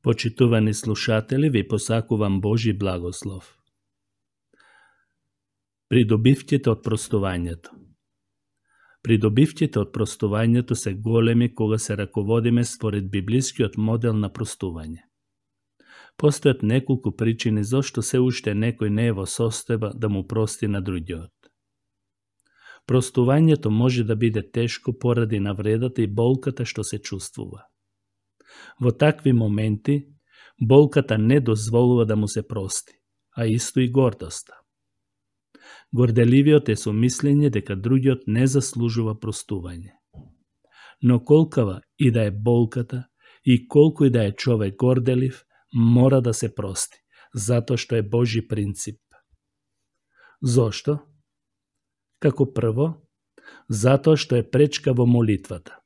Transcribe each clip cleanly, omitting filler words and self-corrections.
Почитувани слушатели, ви посакувам Божи благослов. Придобивките од простувањето. Придобивките од простувањето се големи кога се раководиме според библискиот модел на простување. Постојат неколку причини зошто се уште некој не е во состојба да му прости на другиот. Простувањето може да биде тешко поради навредата и болката што се чувствува. Во такви моменти, болката не дозволува да му се прости, а исто и гордоста. Горделивиот е со мислење дека другиот не заслужува простување. Но колкава и да е болката и колку и да е човек горделив, мора да се прости, затоа што е Божи принцип. Зошто? Како прво, затоа што е пречка во молитвата.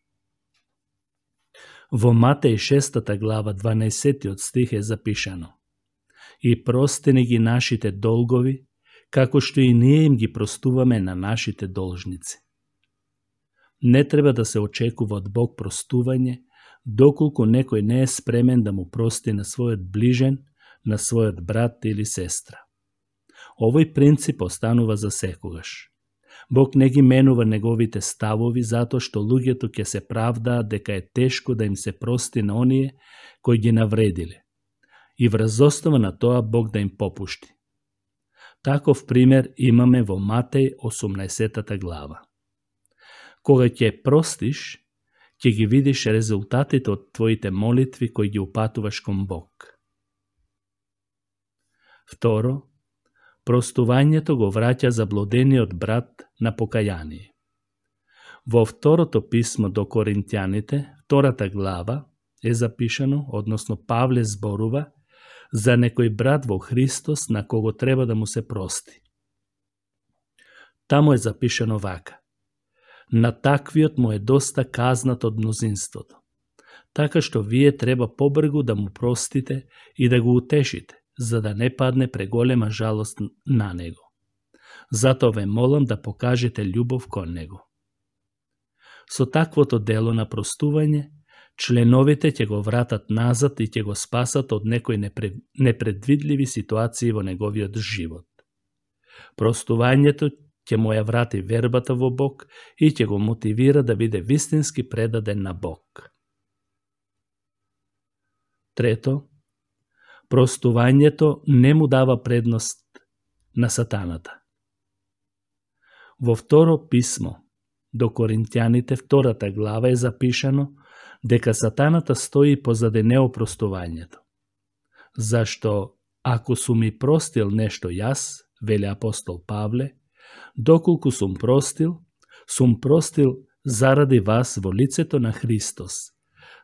Во Матеј 6 глава 12 стих е запишано: И прости ни ги нашите долгови, како што и ние им ги простуваме на нашите должници. Не треба да се очекува од Бог простување, доколку некој не е спремен да му прости на својот ближен, на својот брат или сестра. Овој принцип останува за секогаш. Бог не ги менува неговите ставови затоа што луѓето ќе се правдаат дека е тешко да им се прости на оние кои ги навредиле. И врз основа на тоа Бог да им попушти. Таков пример имаме во Матеј 18 глава. Кога ќе простиш, ќе ги видиш резултатите од твоите молитви кои ги упатуваш кон Бог. Второ, простувањето го враќа заблудениот брат на покаяние. Во второто писмо до Коринтјаните, 2 глава, е запишано, односно Павле зборува за некој брат во Христос на кого треба да му се прости. Таму е запишано вака: На таквиот му е доста казнат од мнозинството, така што вие треба побргу да му простите и да го утешите, за да не падне преголема жалост на него. Затоа ве молам да покажете љубов кон него. Со таквото дело на простување, членовите ќе го вратат назад и ќе го спасат од некои непредвидливи ситуации во неговиот живот. Простувањето ќе му ја врати вербата во Бог и ќе го мотивира да биде вистински предаден на Бог. Трето, простувањето не му дава предност на сатаната. Во второ писмо до Коринтјаните 2 глава е запишано дека сатаната стои позади неопростувањето. Зашто, ако сум ми простил нешто јас, вели апостол Павле, доколку сум простил заради вас во лицето на Христос,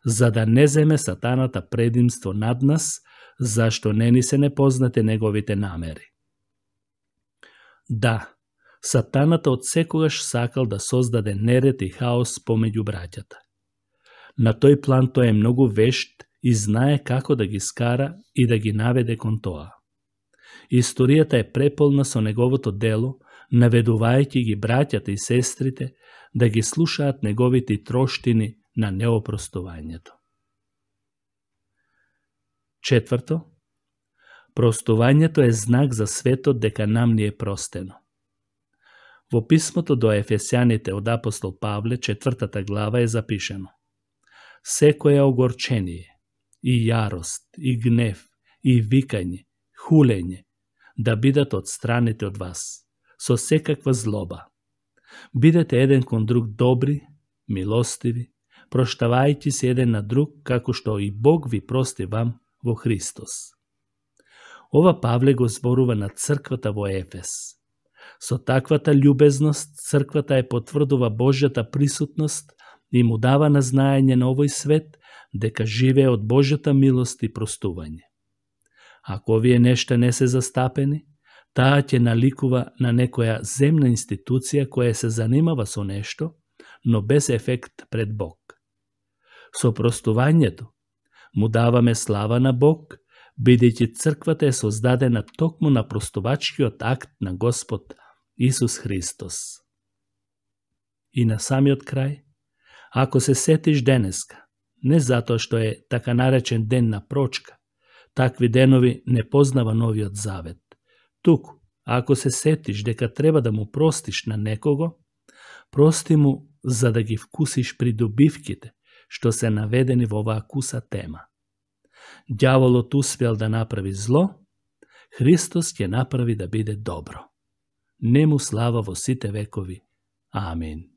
за да не земе сатаната предимство над нас, зашто не ни се непознате неговите намери. Да, сатаната од секогаш сакал да создаде неред и хаос помеѓу браќата. На тој план тој е многу вешт и знае како да ги скара и да ги наведе кон тоа. Историјата е преполна со неговото дело, наведувајќи ги браќата и сестрите да ги слушаат неговите троштини на неопростувањето. Четврто, простувањето е знак за светот дека нам ни е простено. Во писмото до Ефесјаните од апостол Павле, 4 глава е запишано: Секоја огорчение, и јарост, и гнев, и викање, хулење, да бидат отстранете од вас, со секаква злоба. Бидете еден кон друг добри, милостиви, проштавајќи се еден на друг, како што и Бог ви прости вам во Христос. Ова Павле го зборува на црквата во Ефес. Со таквата љубезност, црквата е потврдува Божјата присутност и му дава на знаење на овој свет дека живее од Божјата милост и простување. Ако овие нешта не се застапени, таа ќе наликува на некоја земна институција која се занимава со нешто, но без ефект пред Бог. Со простувањето му даваме слава на Бог, бидејќи црквата е создадена токму на простувачкиот акт на Господ Исус Христос. И на самиот крај, ако се сетиш денеска, Не затоа што е така наречен ден на прочка. Такви денови не познава Новиот Завет. Туку, ако се сетиш дека треба да му простиш на некого, прости му за да ги вкусиш придобивките што се наведени во оваа куса тема. Ѓаволот успел да направи зло, Христос ќе направи да биде добро. Нему слава во сите векови. Амин.